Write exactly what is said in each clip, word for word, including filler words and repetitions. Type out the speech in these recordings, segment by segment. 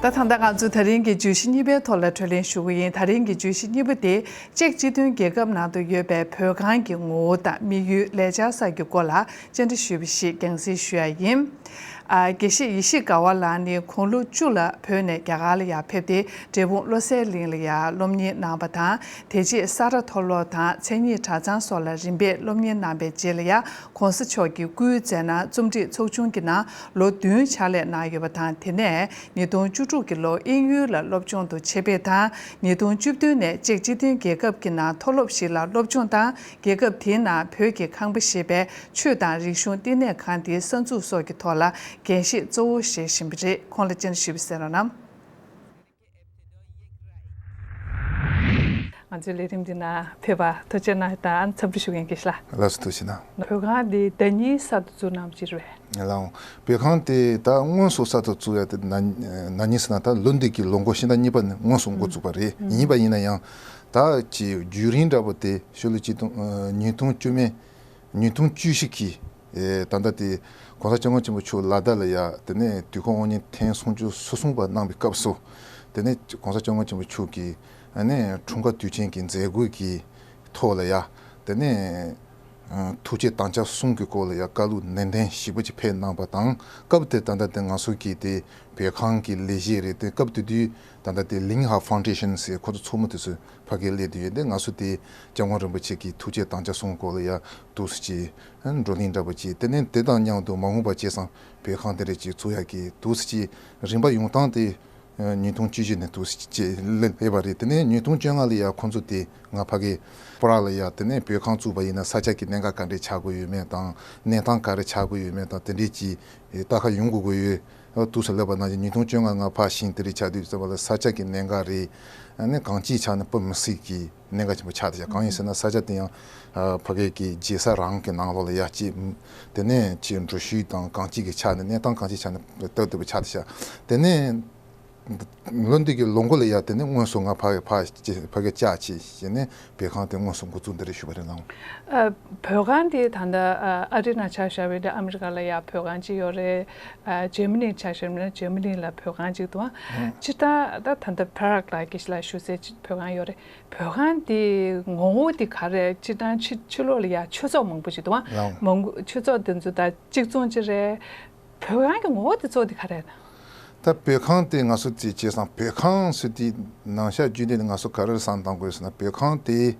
ད་ད་ལྟ་ང་ཚོ་ད་རིང་གི་བརྗོད་གཞི་གཉིས་པའི་ཐོག་ལ་གྲོས་གླེང་ཞུ་གི་ཡིན། ད་རིང་གི་བརྗོད་གཞི་གཉིས་པ་དེ་ཅེཀ་སྤྱི་མཐུན་རྒྱལ་ཁབ་ནང་དུ་ཡོད་པའི་བོད་ཁང་གི་ངོ་བོ་དང་དམིགས་ཡུལ། ལས་འཆར་གསར་གྱི་སྐོར་ལ་བཅར་འདྲི་ཞུས་པ་ཞིག་རྒྱང་སྲིང་ཞུ་ཡ་ཡིན། ཨ། དགེ་བཤེས་ཡེ་ཤེས་དགའ་བ་ལགས་ནི་དགུང་ལོ་བཅུ་ལ་བོད་ནས་རྒྱ་གར་ལ་ཡར་ཕེབས་ཏེ་འབྲས་སྤུངས་བློ་གསལ་གླིང་ལ་ཡར་སློབ་གཉེར་གནང་བ་དང་། དེ་རྗེས་ས་རཱ་མཐོ་སློབ་དང་མཚན་ཉིད་གྲྭ་ཚང་སོགས་ལ་རིམ་པས་སློབ་གཉེར་གནང་བའི་རྗེས་ལ་ཡར་༸གོང་ས་མཆོག་གི་སྐུའི་མཛད་རྣམ་རྩོམ་སྒྲིག་ཚོགས་ཆུང་གི་ནང་ལོ་བདུན་ཕྱག་ལས་གནང་ཡོད་པ་དང་། དེ་ནས་ཉིས་སྟོང་བཅུ་དྲུག་གི་ལོར་དབྱིན་ཡུལ་ལ་སློབ་སྦྱོང་དུ་ཆེད་ཕེབས་དང་། ཉིས་སྟོང་བཅུ་བདུན་ནས་ཅེཀ་སྤྱི་མཐུན་རྒྱལ་ཁབ་ཀྱི་ནང་མཐོ་སློབ་ཞིག་ལ་སློབ་སྦྱོང་དང་། རྒྱལ་ཁབ་དེའི་ནང་བོད་ཀྱི་ཁང་པ་ཞེས་པའི་ཆོས་དང་རིག་གཞུང་བསྟི་གནས་ཁང་དེའི་གསར་འཛུགས་སོགས་ཀྱི་ཐོག་ལ་འགན་བཞེས་གཙོ་བོ་བཞེས་བཞིན་པ་རེད། ཁོང་ལ་བཅར་འདྲི་ཞུས་པ་གསན་རོགས་གནང་། ང་ཚོའི་ལས་རིམ་འདི་ནང་ཕེབས་པར་ཐུགས་རྗེ་གནང་། ད་ཨ་ནི་འཚམས་འདྲི་ཞུ་མཁན་དགེ་བཤེས་ལགས། ལགས་སོ། ཐུགས་རྗེ་གནང་། བོད་ཁང་འདི་ཟླ་ཉིན་གསར་དུ་བཙུགས་གནང་བ་ཅིག་རེད་པས། ལགས་འོང་། བོད་ཁང་དེ་ད་དངོས་སུ་གསར་དུ་བཙུགས་ཡ་དེ་ན་ན་ནིང་ཟེར་ན་ད་ལོ་འདི་གི་ལོ་འགོ་ཕྱི་ཟླ་གཉིས་པ་ནས་དངོས་སུ་འགོ་བཙུགས་པ་རེད། ཡིན་པ་ཡིན་ན་ཡང་ད་ཅིག་བརྒྱུད་རིམ་འདྲ་པོ་དེ་ཕྱི་ལོ་ཆིག་སྟོང་ཨ་ཉིས་སྟོང་བཅུ་མེད་ཉིས་སྟོང་བཅུ་བཞི་གི་ཨེ་ད་ལྟ་དེ་༸གོང་ས་༸སྐྱབས་མགོན་ཆེན་པོ་མཆོག་ལ་དྭགས་ལ་ཡ་དེ་ནས་དུས་འཁོར་དབང་ལྡན་ཐེངས་སུམ་ཅུ་སོ་གསུམ་པ་གནང་བའི་སྐབས་སུ། དེ་ནས་༸གོང་ས་༸སྐྱབས་མགོན་ཆེན་པོ་མཆོག་གིས་ཨ་ནི་འཁྲུངས་སྐར་དུས་ཆེན་གྱི་མཛད་སྒོའི་གི་ཐོག་ལ་ཡ་དེ་ནས་ཨ་ཐུགས་བསྐྱེད་དམ་བཅའ་གསུམ་གྱི་སྐོར་ལ་ཡ་བཀའ་སློབ་ནན་ཏན་ཞིབ་པོ་ཅིག་ཕེབས་གནང་བ་དང་། སྐབས་དེར་ད་ལྟ་དེ་ང་ཚོ་གི་དེ་བོད་ཁང་གི་ལས་བྱེད་རེད་དེ། སྐབས་དེ་དུས་ད་ལྟ་དེ་ལིང་ཧ་ཕའུན་ཌེ་ཤན་ཟེར་ཁོ་ཚོ་ཚོགས་མི་དེ་ཚོ་ཕ་གིར་སླེབས་བསྡད་ཡོད་དེ། ང་ཚོ་དེ་༸སྐྱབས་མགོན་རིན་པོ་ཆེ་གི་ཐུགས་བསྐྱེད་དམ་བཅའ་གསུམ་སྐོར་ལ་ཡ་འདུག་སེ་ཅིག་བགྲོ་གླེང་འདྲ་པོ་བྱས། དེ་ནས་དེ་དང་མཉམ་དུ་མ་འོངས་པ་བྱས་ཙང་བོད་ཁང་དེ་འདྲ་ཅིག་བཙུགས་ཡག་གི་འདུག་སེ་ཅིག་རིམ་པ་ཡོང་སྟངས་དེ་ཉིས་སྟོང་བཅུ་བཞི་ནས་འདུག་སེ་ཅིག་སླེབས་པ་རེད། དེ་ནས་ཉིས་སྟོང་བཅོ་ལྔ་ལ་ཡ་ཁོང་ཚོ་དེ་ང་ཕ་གི་པ་རག་ལ་ཡ་དེ་ནས་བོད་ཁང་བཙུགས་པ་ཡིན་ན་ས་ཆ་གི་གནད་འགག་ག་འདྲས་ཆགས་ཀྱི་ཡོད་མེད་དང་། གནས་སྟངས་ག་རེ་ཆགས་ཀྱི་ཡོད་མེད་དང་། དེ་འདྲས་ཀྱི་ལྟ་ཁ་ཡོང་དགོས་ཀྱི་ཡོད། འདུག་སེ་སླེབས་པ་ནང་བཞིན་ཉིས་སྟོང་བཅོ་ལྔ་ང་ཕར་ཕྱིན་དེ་རིང་ཆ་དུས་ཙམ་པ་ལ་ས་ཆ་གི་གནད་འགག་རེད། ཨ་ནི་གང་ཅིའི་ཆ་ནས་སྤུ་མི་སྲིད་ཀྱི་གནད་འགག་ཆེན་པོ་ཆགས་བསྡད་ཤག་གང་ཡིན་ཟེར་ན་ས་ཆ་དེ་ཡང་ཨ་ཕ་གི་གི་རྒྱལ་ས་རང་གི་ནང་ལོགས་ལ་ཡ་གཅིག་དེ་ནས་ཅིག་འགྲུལ་བཞུད་དང་གང་ཅིའི་གི་ཆ་ནས་གནས་སྟངས་གང་ཅིའི་ཆ་ནས་སྟབས་བདེ་པོ་ཆགས་བསྡད་ཤག་དེ་ནས་ལོ་འདི་གི་ལོ་མགོ་ལ་ཡ་དེ་ནས་དངོས་སུ་ང་ཕ་གི་ཕ་ཕ་གི་བཅར་བྱས་བྱས་ནས་བོད་ཁང་དེ་དངོས་སུ་འགོ་བཙུགས་འདི་རེད་ཞུ་བ་རེད་ལགས། ཨ། བོད་ཁང་དེ་ད་ལྟ་ཨ་ཨ་རི་ནང་ཆ་བཞག་པ་ཡིན་ན་ཨ་མི་རི་ཀ་ལ་ཡ་བོད་ཁང་གཅིག་ཡོད་རེད། ཨ་འཇར་མ་ནི་ཆ་བཞག་པ་ཡིན་ན་འཇར་མ་ནི་ལ་བོད་ཁང་གཅིག་འདུག་ཨ། ཨང་། སྤྱིར་བཏང་ད་ད་ལྟ་པ་རག་ལ་དགེ་བཤེས་ལགས་བཞུགས་སའི་བོད་ཁང་ཡོད་རེད། བོད་ཁང་དེ་ངོ་བོ་དེ་ག་རེ། སྤྱིར་བཏང་ཕྱི་ཕྱི་ལོགས་ལ་ཡ་ཆོས་ཚོགས་མང་པོ་ཞིག་འདུག་ཨ། ལགས། མང་པོ་ཆོས་ཚོགས་དེ་ཚོ་ད་གཅིག་མཚུངས་ཅིག་རེད། བོད་ཁང་གི་ངོ་བོ་དེ་གཙོ་བོ་དེ་ག་རེ་ཡིན་ན། ད་བོད་ཁང་དེ་ང་ཚོ་དེ་བྱས་ཙང་བོད་ཁང་ཟེར་དུས་ནང་ཤག་རྒྱུད་སྡེ་ནི་ང་ཚོ་ག་རེ་བསམ་བཏང་དགོས་ཟེར་ན། བོད་ཁང་དེ་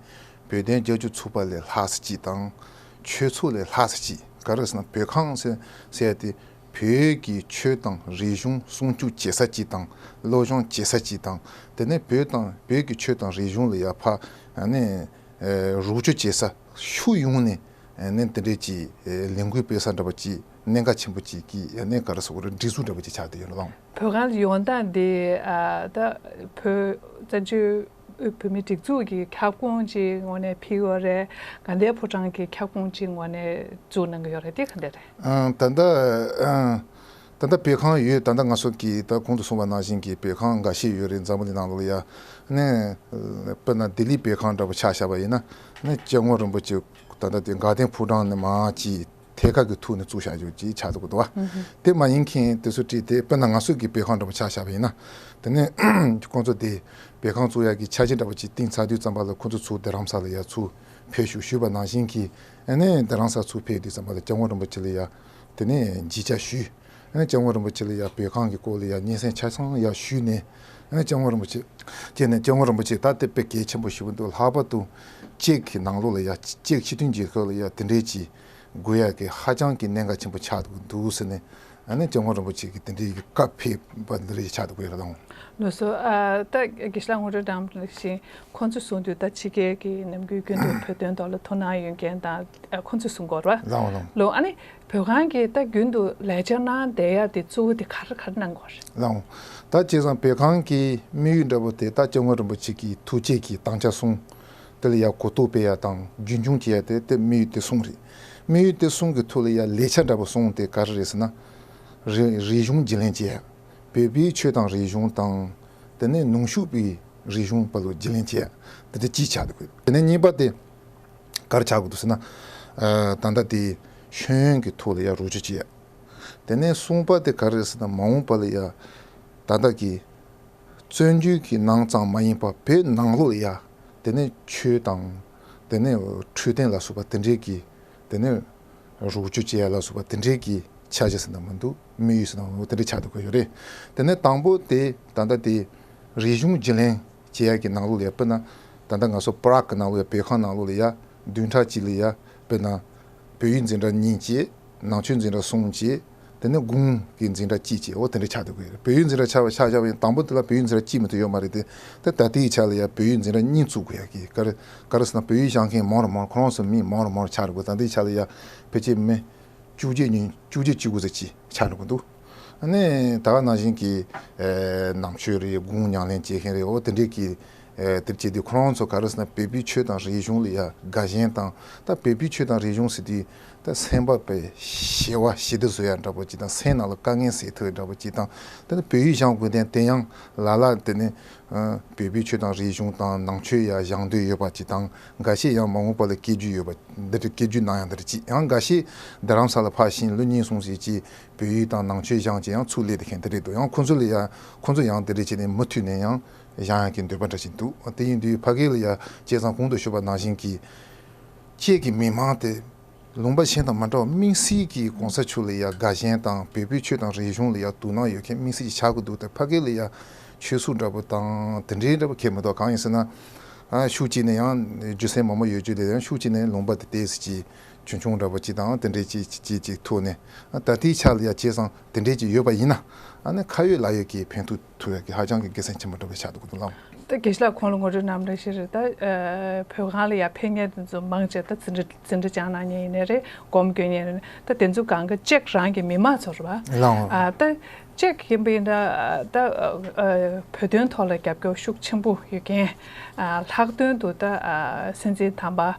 བོད་དོན་རྒྱབ་སྐྱོར་ཚོགས་པ་ལས་ལྷག་ས་ཅིག་དང་། ཆོས་ཚོགས་ལས་ལྷག་ས་ཅིག་ག་རེ་ཟེར་ན་བོད་ཁང་ཟེར་ཟེར་ཡ་དེ་བོད་ཀྱི་ཆོས་དང་རིག་གཞུང་སྲུང་སྐྱོབ་བྱེད་ས་ཅིག་དང་། སློབ་སྦྱོང་བྱེད་ས་ཅིག་དང་། དེ་ནས་བོད་དང་བོད་ཀྱི་ཆོས་དང་རིག་གཞུང་ལ་ཡ་ཕ་ནས་རོགས་སྐྱོར་བྱེད་ས་ཕྱོགས་ཡོངས་ནས་ནས་དེ་འདྲའི་ཅིག་ལས་འགུལ་སྤེལ་ས་འདྲ་པོ་ཅིག་གནད་འགག་ཆེན་པོ་ཅིག་གི་ཡ་ནས་ག་རེ་ཟེར་དགོས་རེད། སྒྲིག་འཛུགས་འདྲ་པོ་ཅིག་ཆགས་བསྡད་ཡོད་རེད་ལགས། བོད་ཁང་ལ་ཡོང་སྟངས་འདི་ཨ་ད་བོད་བཙན་བྱོལ་དབུས་བོད་མིའི་སྒྲིག་འཛུགས་ཀྱི་ཁྱབ་ཁོངས་ཀྱི་ངོས་ནས་ཕུལ་ཡོད་རེད། དགའ་ལྡན་ཕོ་བྲང་གི་ཁྱབ་ཁོངས་ཀྱི་ངོས་ནས་འཛུགས་གནང་གི་ཡོད་རེད། དེ་ག་འདྲ་རེད། ཨང་། ད་ལྟ་ཨང་། ད་ལྟ་བོད་ཁང་ཡོད། ད་ལྟ་ང་ཚོ་གིས་ད་གོང་དུ་གསུངས་པ་ནང་བཞིན་གྱི་བོད་ཁང་འགའ་ཤས་ཡོད་རེད། འཛམ་བུ་གླིང་ནང་ལོགས་ལ་ཡ། ནས་དཔེར་ན་ལྡི་ལི་བོད་ཁང་འདྲ་པོ་ཆ་བཞག་པ་ཡིན་ན། ནས་སྐྱབས་མགོན་རིན་པོ་ཆེ་ད་ལྟ་དེ་དགའ་ལྡན་ཕོ་བྲང་ནས་མར་ཅིག་ཐད་ཀར་གྱི་ཐོག་ནས་བཙུགས་བཞག་ཡོད་ཅེས་ཆགས་འདུག་གི་འདུག་བ། དེ་མ་ཡིན་མཁན་དེ་ཚོ་བྲིས་ཏེ་དཔེར་ན་ང་ཚོ་གི་བོད་ཁང་འདྲ་པོ་ཆ་བཞག་པ་ཡིན་ན། དེ་ནས་ཁོང་ཚོ་དེ་བོད་ཁང་བཙུགས་ཡག་གི་འཆར་གཞི་འདྲ་པོ་ཅིག་བཏིང་ཚར་དུས་ཙམ་པ་ལ་ཁོང་ཚོ་ཚུར་རྡ་རམ་ས་ལ་ཡ་ཚུར་ཕེབས་ཞུ་ཞུས་པ་ནང་བཞིན་གྱི། ཨ་ནས་རྡ་རམ་ས་ཚུར་ཕེབས་དུས་ཙམ་པ་ལ་སྐྱབས་མགོན་རིན་པོ་ཆེ་ལ་ཡ་དེ་ནས་མཇལ་བཅར་ཞུས། ཨ་ནས་སྐྱབས་མགོན་རིན་པོ་ཆེ་ལ་ཡ་བོད་ཁང་གི་སྐོར་ལ་ཡ་སྙན་སེང་ཆ་ཚང་ཡ་ཞུས་ནས། ཨ་ནས་སྐྱབས་མགོན་རིན་པོ་ཆེ་བྱས་ནས་སྐྱབས་མགོན་རིན་པོ་ཆེ་ད་དེ་དཔེ་གལ་ཆེན་པོ་ཞིག་འདུག་ལྷག་པར་དུ་ཅེཀ་གི་ནང་ལོགས་ལ་ཡ་ཅེཀ་སྤྱི་མཐུན་རྒྱལ་ཁབ་ལ་ཡ་དེ་འདྲའི་ཅིག་དགོས་ཡ་གི་ཧ་ཅང་གི་གནད་འགག་ཆེན་པོ་ཆགས་འདུག་འདུག་ཟེར་ནས། ཨ་ནི་སྐྱབས་མགོན་རིན་པོ་ཆེ་གི་དེ་འདྲའི་གི་བཀའ་ཕེབས་པ་འདི་རེད་ཆགས་འདུག་གི་རེད་དང་། ལགས་སོ། ཨ་ད་དགེ་བཤེས་ལགས་ངོ་སྤྲོད་དང་ལེགས་ཤིང་། ཁོང་ཚོས་གསུངས་དུས་ད་ཕྱི་རྒྱལ་གྱི་ནམ་རྒྱུན་རྒྱུན་དུ་བོད་དོན་ཐོག་ལ་ཐུགས་སྣང་ཡོད་མཁན་དང་། ཨ་ཁོང་ཚོས་གསུང་གི་ཡོད་རེད་བ། ལགས་འོང་ལགས་འོང་། ལགས་འོང་། ཨ་ནི་བོད་ཁང་གིས་ད་རྒྱུན་དུ་ལས་འཆར་གནང་བསྡད་ཡ་དེ་གཙོ་བོ་དེ་ག་རེ་ག་རེ་གནང་གི་ཡོད་རེད། ལགས་འོང་། ད་བྱས་ཙང་བོད་ཁང་གི་དམིགས་ཡུལ་འདྲ་པོ་དེ་ད་སྐྱབས་མགོན་རིན་པོ་ཆེ་གི་ཐུགས་བསྐྱེད་ཀྱི་དམ་བཅའ་གསུམ་དེ་ལ་ཡ་གོ་རྟོགས་སྤེལ་ཡ་དང་རྒྱུན་འཁྱོངས་བྱེད་ཡ་དེ་དེ་དམིགས་ཡུལ་དེ་གསུམ་རེད། དམིགས་ཡུལ་དེ་གསུམ་གྱི་ཐོག་ལ་ཡ་ལས་འཆར་འདྲ་པོ་གསུམ་དེ་ག་རེ་རེད་ཟེར་ན། རི་རིག་གཞུང་བརྗེ་ལེན་བྱེད་ཡ། བོད་པའི་ཆོས་དང་རིག་གཞུང་དང་། དེ་ནས་ནུབ་ཕྱོགས་པའི་རིག་གཞུང་བར་ལ་བརྗེ་ལེན་བྱེད་ཡ། དེ་འདྲ་གཅིག་ཆགས་འདུག་གི། དེ་ནས་གཉིས་པ་དེ་ག་རེ་ཆགས་དགོས་འདུག་ཟེར་ན། ཨ་ད་ལྟ་དེ་ཤེས་ཡོན་གྱི་ཐོག་ལ་ཡ་རོགས་སྐྱོར་བྱེད་ཡ། དེ་ནས་གསུམ་པ་དེ་ག་རེ་རེད་ཟེར་ན་མ་འོངས་པ་ལ་ཡ་ད་ལྟ་གི་ བཙན་བྱོལ་གྱི་ནང་ཙམ་མ་ཡིན་པར་བོད་ནང་ལོགས་ལ་ཡ། དེ་ནས་ཆོས་དང་། དེ་ནས་འཕྲོད་བསྟེན་ལ་སོགས་པ་དེ་འདྲའི་གི། དེ་ནས་རོགས་སྐྱོར་བྱེད་ཡ་ལ་སོགས་པ་དེ་འདྲའི་གི་འཆར་གཞི་ཟེར་ན་མི་འདུག་དམིགས་ཡུལ་ཟེར་ན་མི་འདུག་དེ་འདྲའི་ཆགས་འདུག་གི་ཡོད་རེད། དེ་ནས་དང་པོ་དེ་ད་ལྟ་དེ་རིག་གཞུང་བརྒྱུད་ལེན་བྱེད་ཡ་གི་ནང་ལོགས་ལ་ཡ། དཔེར་ན་ད་ལྟ་ང་ཚོ་པ་རག་གི་ནང་ལོགས་ལ་ཡ། བོད་ཁང་ནང་ལོགས་ལ་ཡ། བདུན་ཕྲག་གཅིག་ལ་ཡ། དཔེར་ན་བོད་ཡིག་འཛིན་གྲྭ་གཉིས་བྱས། ནང་ཆོས་འཛིན་གྲྭ་གསུམ་བྱས། དེ་ནས་གུང་གི་འཛིན་གྲྭ་གཅིག་བྱས། འོ་དེ་འདྲ་ཆགས་འདུག་གི་རེད། བོད་ཡིག་འཛིན་གྲྭ་ཆགས་པ་ཆགས་བཞག་པ་ཡིན། དང་པོ་དེ་ལ་བོད་ཡིག་འཛིན་གྲྭ་གཅིག་མ་གཏོགས་ཡོད་མ་རེད་དེ། ད་ད་ལྟའི་ཆ་ལ་ཡ་བོད་ཡིག་འཛིན་གྲྭ་གཉིས་བཙུགས་དགོས་ཡ་གི། ག་རེ་ག་རེ་ཟེར་ན་བོད་ཡིག་སྦྱང་མཁན་མང་རུ་མང་རུ། ཁོ་རང་ཚོ་མི་མང་རུ་མང་རུ་ཆགས་འགྲོ་གི། ད་ལྟའི་ཆ་ལ་ཡ་ཕལ་ཆེར་མི་བཅུ་གཅིག་ཉིན་བཅུ་གཅིག་བཅུ་དགུ་ཙམ་ཅིག་ཆགས་འགྲོ་གི་འདུག་ཨ་ནི་ད་ག་ནང་བཞིན་གྱི་ཨེ་ནང་ཆོས་རེད། གུང་ཉམས་ལེན་བྱེད་མཁན་རེད། འོ་དེ་འདྲའི་གི་ཨེ་དེབ་ཅིག་དེ་ཁོ་རང་ཚོ་ག་རེ་ཟེར་ན་བོད་པའི་ཆོས་དང་རིག་གཞུང་ལ་ཡ་དགའ་ཞེན་དང་། ད་བོད་པའི་ཆོས་དང་རིག་གཞུང་ཟེར་དུས་ད་སེམས་པ་པའི་ཞི་བ་ཞི་བདེ་བཟོ་ཡ་འདྲ་པོ་ཅིག་དང་། སེམས་ནང་ལ་དཀའ་ངལ་སེལ་ཐུབ་ཡ་འདྲ་པོ་ཅིག་དང་། ད་ནི་བོད་ཡིག་སྦྱང་དགོས་དོན་དེ་ཡང་ལ་ལ་དེ་ནི་ཨ་བོད་པའི་ཆོས་དང་རིག་གཞུང་དང་ནང་ཆོས་ཡ་སྦྱང་འདོད་ཡོད་པ་ཅིག་དང་། འགའ་ཤས་ཡང་མ་འོངས་པ་ལ་སྐད་སྒྱུར་ཡོད་པ། འདི་འདྲ་སྐད་སྒྱུར་གནང་ཡ་འདི་འདྲ་ཅིག་ཡང་འགའ་ཤས་རྡ་རམ་ས་ལ་ཕར་ཕྱིན་ལོ་གཉིས་གསུམ་ཙམ་ཅིག་བོད་ཡིག་དང་ནང་ཆོས་སྦྱངས་བྱས་ཡང་ཚུར་སླེབས་བསྡད་མཁན་དེ་རེད་འདུག་ཡང་ཁོང་ཚོ་ལ་ཡ། ཁོང་ཚོ་ཡང་དེ་འདྲ་བྱས་ནས་མུ་མཐུད་ནས་ཡང་སྦྱང་ཡག་གི་འདོད་པ་འདྲ་ཞིག་འདུག་དེ་ཡིན་དུས་ཕ་གི་ལ་ཡ་བྱས་ཙང་གོང་དུ་ཞུས་པ་ནང་བཞིན་གྱི་ཁྱེད་ཀྱི་མི་མང་དེ་ལུང་པ་གཞན་དང་མ་འདྲ་བར་དམིགས་བསལ་གྱི་གོང་ས་མཆོག་ལ་ཡ་དགའ་ཞེན་དང་བོད་པའི་ཆོས་དང་རིག་གཞུང་ལ་ཡ་དོ་སྣང་ཡོད་མཁན་དམིགས་བསལ་གྱི་ཆགས་ཀྱི་འདུག་དེ་ཕ་གི་ལ་ཡ་ཆོས་སྲུང་འདྲ་པོ་དང་དེ་འདྲའི་འདྲ་པོ་ཁྱད་མི་འདུག་གང་ཡིན་ཟེར་ན། ཨ་ཤུགས་ཅིག་ནས་ཡང་རྒྱུ་མཚན་མང་པོ་ཡོད་རྒྱུ་དེ། ཡང་ཤུགས་ཅིག་ནས་ལུང་པ་དེ་ཏོག་ཙམ་ཅིག་ཆུང་ཆུང་འདྲ་པོ་ཅིག་དང་དེ་འདྲའི་ཅིག་ཅིག་ཅིག་ཅིག་ཐོག་ནས། ཨ་ད་ལྟའི་ཆ་ལ་ཡ་བྱས་ཙང་དེ་འདྲའི་ཅིག་ཡོད་པ་ཡིན་ན། ཨ་ནི་ཁ་ཡོད་ལག་ཡོད་ཀྱི་ཕན་ཐོགས་ཐུབ་ཡ་གི་ཧ་ཅང་གི་དགེ་མཚན་ཆེན་པོ་འདྲ་པོ་ཆགས་འདུག་གི་འདུག་ལགས། ད་དགེ་བཤེས་ལགས་ཁོང་ལ་ངོ་སྤྲོད་གནང་རོགས་ཞུ་རེད། ད་ཨ་བོད་ཁང་ལ་ཡ་ཕེབས་མཁན་དེ་ཚོ་མང་ཆེ་ད་འཛིན་གྲྭ་འཛིན་གྲྭ་སྦྱང་གནང་མཁན་ཡིན་ནའི་རེད། སྒོམ་སྐྱོན་མཁན་ཡིན་ནའི་རེད། ད་དེ་ཚོ་གང་ག་ཅེག་རང་གི་མི་མང་ཚོ་རེད་པ། ལགས། ཨ་ད་ཅེག་ཡིན་པ་ཡིན་ན་ད་ཨ་བོད་དོན་ཐོག་ལ་རྒྱབ་སྐྱོར་ཤུགས་ཆེན་པོ་ཡོད་མཁན། ཨ་ལྷག་དོན་དུ་ད་ཨ་སྲིད་འཛིན་དམ་པ་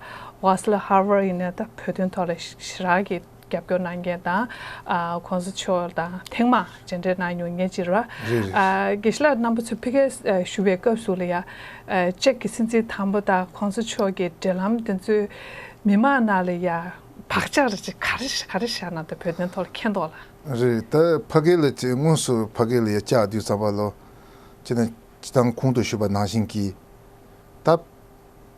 ཝེ་སི་ལི་ཧར་ཝར་ཡིན་ན་ད་བོད་དོན་ཐོག་ལ་ཞེ་དྲག་གི་རྒྱབ་སྐྱོར་གནང་མཁན་དང་། ཨ་གོང་ས་མཆོག་དང་ཐེངས་མང་མཇལ་འཕྲད་གནང་མྱོང་མཁན་ཅིག་རེད་པ། རེད་རེད། ཨ་དགེ་བཤེས་ལགས་རྣམ་པ་ཚོ་ཕ་གིར་ཨ་བཞུགས་པའི་སྐབས་སུ་ལ་ཡ། ཨ་ཅེག་གི་སྲིད་འཛིན་དམ་པ་དང་གོང་ས་མཆོག་གི་འབྲེལ་ལམ་དེ་ཚོའི་མི་མང་ནང་ལ་ཡ་བག་ཆགས་རེ་ཅིག་ག་རེ་ག་རེ་བཞག་ན་ད་བོད་དོན་ཐོག་ལ་མཁྱེན་མདོག་ལ། རེད། ད་ཕ་གི་ལ་ཅིག་དངོས་སུ་ཕ་གི་ལ་ཡ་བཅར་དུས་ཙམ་པ་ལོ། ཅི་ན་ཅི་དང་གོང་དུ་ཞུས་པ་ནང་བཞིན་གྱི། ད་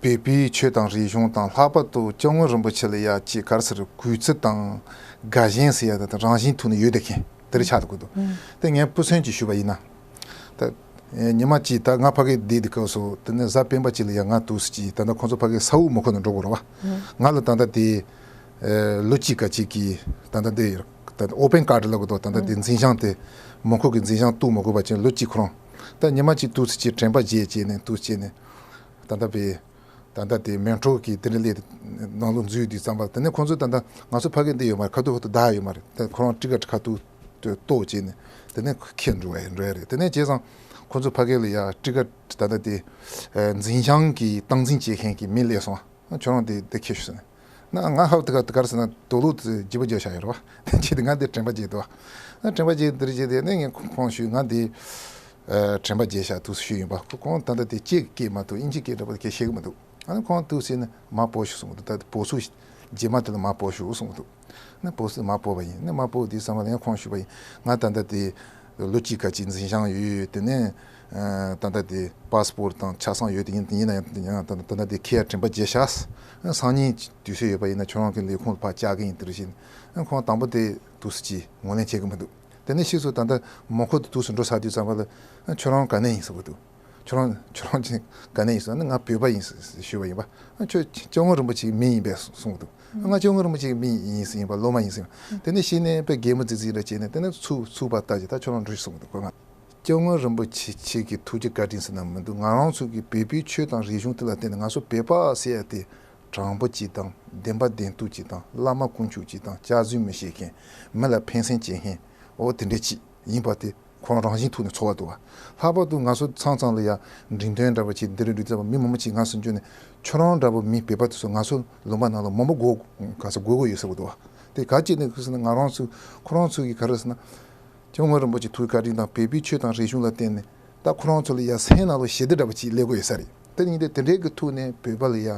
བོད་པའི་ཆོས་དང་རིག་གཞུང་དང་ལྷག་པར་དུ་སྐྱབས་མགོན་རིན་པོ་ཆེ་ལ་ཡ་ཅིག་ག་རེ་ཟེར། གུས་བརྩི་དང་དགའ་ཞེན་ཟེར་ཡ་དེ་དང་རང་བཞིན་ཐོག་ནས་ཡོད་བསྡད་མཁན་དེ་འདྲ་ཆགས་འདུག་གི་འདུག་ཨུ། དེ་ངས་སྤུ་མཚོན་ཅིག་ཞུས་པ་ཡིན་ན། ད་ཉི་མ་གཅིག་ད་ང་ཕ་གིར་བསྡད་དུས་སྐབས་སུ་དེ་ནས་གཟའ་སྤེན་པ་གཅིག་ལ་ཡ་ང་འདུག་སེ་ཅིག་ད་ལྟ་ཁོང་ཚོ་ཕ་གིར་ས་འོག་མུ་ཁ་ནས་འགྲོ་དགོས་རེད་པ། ང་ལ་ད་ལྟ་དེ་ཨེ་ལོ་གཅིག་ཀ་གཅིག་གི་ད་ལྟ་དེ་ད་ལྟ་ཨོ་པན་ཀར་ཌི་ལབ་དགོས་འདུག་ད་ལྟ་དེ་འཛིན་བྱང་དེ་མུ་ཁ་གི་འཛིན་བྱང་གཏུག་མ་དགོས་པ་བྱས་ལོ་གཅིག་ཁོ་རང་ད་ཉི་མ་གཅིག་འདུག་སེ་ཅིག་དྲན་པ་བརྗེད་བྱས་ནས་འདུག་སེ་བྱས་ནས་ད་ལྟ་བས། ད་ལྟ་དེ་མེ་ཊོ་གི་དེ་འདྲ་སླེབས་ནང་ལོགས་འཛུལ་དུས་ཙམ་པ་དེ་ནས་ཁོང་ཚོས་ད་ལྟ་ང་ཚོ་ཕ་གིར་འདི་ཡོད་མ་རེད། ཁ་ཐུག་ཁ་ཐུག་བདའ་ཡོད་མ་རེད། ད་ཁོ་རང་ཊི་ཀཊ་ཁ་ཐུག་གཏོར་བྱས་ནས་དེ་ནས་ཁྱེར་འགྲོ་བ་འགྲོ་ཡ་རེད། དེ་ནས་བྱས་ཙང་ཁོང་ཚོ་ཕ་གི་ལ་ཡ་ཊི་ཀཊ་ད་ལྟ་དེ་འཛིན་བྱང་གི་སྟངས་འཛིན་བྱེད་མཁན་གྱི་མི་སླེབས་སོང་། ཁྱོད་རང་དེ་དེ་ཁྱེར་ཤོག་ཟེར་ནས། ན་ང་ཧབ་དེ་ག་དེ་ག་རེ་ཟེར་ན་དོ་ལུ་དེ་བརྗེ་པོ་བརྗེ་བཞག་ཡོད་རེད་པ། དེ་བྱས་ཏེ་ང་དེ་དྲན་པ་བརྗེད་འདུག་པ། དྲན་པ་བརྗེད་འདིར་བརྗེད་དེ་ནས་ངས་ཁོང་ཞུས་ང་དེ་དྲན་པ་བརྗེད་བཞག་འདུག་ཟེར་ཞུས་ཡིན་པ། ཁོང་ད་ལྟ་དེ་ཅེག་གི་སྐད་མ་གཏོགས་དབྱིན་ཇི་སྐད་འདྲ་པོ་དེ་ཁས་ཤེས་ཀྱི་མི་འདུག་ཨ་ནི་ཁོང་འདུག་ཟེར་ནས་མར་སྤོ་ཤོག་གསུངས་འདུག་ད་སྤོ་ཚུལ་རྗེས་མ་དེ་ལ་མར་སྤོ་ཤོག་གསུངས་འདུག་ནི་སྤོ་ཟེར་མར་སྤོ་བ་ཡིན། ནི་མར་སྤོ་དུས་ཙམ་པ་ལ་ཡང་ཁོང་ཞུས་པ་ཡིན། ང་ད་ལྟ་དེ་ལོ་གཅིག་ཁ་ཅིག་འཛིན་བྱང་ཡོད། དེ་ནས་ད་ལྟ་དེ་པ་སི་པོར་དང་ཆ་ཚང་ཡོད། དེ་ཡིན་ཡིན་ན་ཡང་ད་ལྟ་དེ་ཁྱེད་ཡ་དྲན་པ་བརྗེད་ཤག་སང་ཉིན་དུས་ཚོད་ཡོད་པ་ཡིན་ན་ཁྱོད་རང་གི་ལས་ཁུངས་ལ་ཕར་བཅར་གི་ཡིན། དེ་རེ་བཞིན་ཁོང་དང་པོ་དེ་འདུག་སེ་ཅིག་ངོས་ལེན་བྱེད་ཀྱི་མི་འདུག་དེ་ནས་ཕྱིས་སུ་ད་ལྟ་མོ་ཁོ་དེ་འདུག་སེ་འགྲོ་ཚར་དུས་ཙམ་པ་ལ་ཁྱོད་རང་ག་ནས་ཡིན་ཟེར་བ་འདུག་ཁྱོད་རང་ཁྱོད་རང་ཅིག་ག་ནས་ཡིན་ཟེར་ན་ང་བོད་པ་ཡིན་ཟེར་ཞུས་པ་ཡིན་པ། ཁྱོད་སྐྱབས་མགོན་རིན་པོ་ཆེའི་མི་ཡིན་པས་གསུངས་འདུག་ང་སྐྱབས་མགོན་རིན་པོ་ཆེའི་མི་ཡིན་ཟེར་ཡིན་པ། སློབ་མ་ཡིན་ཟེར་ཡིན་པ། དེ་ནས་གཞི་ནས་དཔེ་གད་མོ་རྫིག་རྫིག་འདྲ་བྱས་ནས་དེ་ནས་ཚུར་ཚུར་ཕར་ལྟ་ཅིག་ད་ཁྱོད་རང་འགྲོ་ཤོག་གསུངས་འདུག་ཁོ་ང་སྐྱབས་མགོན་རིན་པོ་ཆེ་ཁྱེད་ཀྱི་ཐུགས་རྗེ་བཀའ་དྲིན་ཟེར་ན་མི་འདུག་ང་རང་ཚོ་གི་བོད་པའི་ཆོས་དང་རིག་གཞུང་དེ་ལ་བརྟེན་ནས་ང་ཚོ་བོད་པ་ཟེར་ཡ་དེ་དྲང་པོ་ཅིག་དང་བདེན་པ་བདེན་ཐུག་ཅིག་དང་བླ་མ་དཀོན་མཆོག་ཅིག་དང་སྐྱག་རྫུན་མི་བཤད་མཁན། མི་ལ་ཕན་སེམས་བྱེད་མཁན། འོ་དེ་འདྲ་ཅིག་ཡིན་པ་དེ། ཁོ་རང་རང་བཞིན་ཐོག་ནས་ཚོར་བ་འདུག་བ། ལྷག་པར་དུ་ང་ཚོ་ཚང་ཚང་ལ་ཡ་འགྲེམས་སྟོན་འདྲ་པོ་བྱས་འདི་རུ་འདི་ཙམ་མི་མང་པོ་ཅིག་ང་ཚོ་འཇོན་ནས་ཁྱོད་རང་འདྲ་པོ་མི་བོད་པ་དེ་ཚོ་ང་ཚོ་ལུང་པ་ནང་ལ་མང་པོ་དགོས་ག་ཚོད་དགོས་དགོས་ཡོད་ཟེར་བ་འདུག་བ། དེ་ག་ཅིག་ནས་ཁུ་སི་ན་ང་རང་ཚོ་ཁོ་རང་ཚོ་གི་ག་རེ་ཟེར་ན། སྐྱབས་མགོན་རིན་པོ་ཆེ་ཐུགས་བཀའ་དྲིན་དང་བོད་པའི་ཆོས་དང་རིག་གཞུང་ལ་བརྟེན་ནས་ད་ཁོ་རང་ཚོ་ལ་ཡ་སེམས་ནང་ལ་ཞི་བདེ་འདྲ་པོ་ཅིག་སླེབས་དགོས་ཡོད་ས་རེད། དེ་ཡིན་དུས་དེ་འདྲའི་གི་ཐུག་ནས་བོད་པ་ལ་ཡ་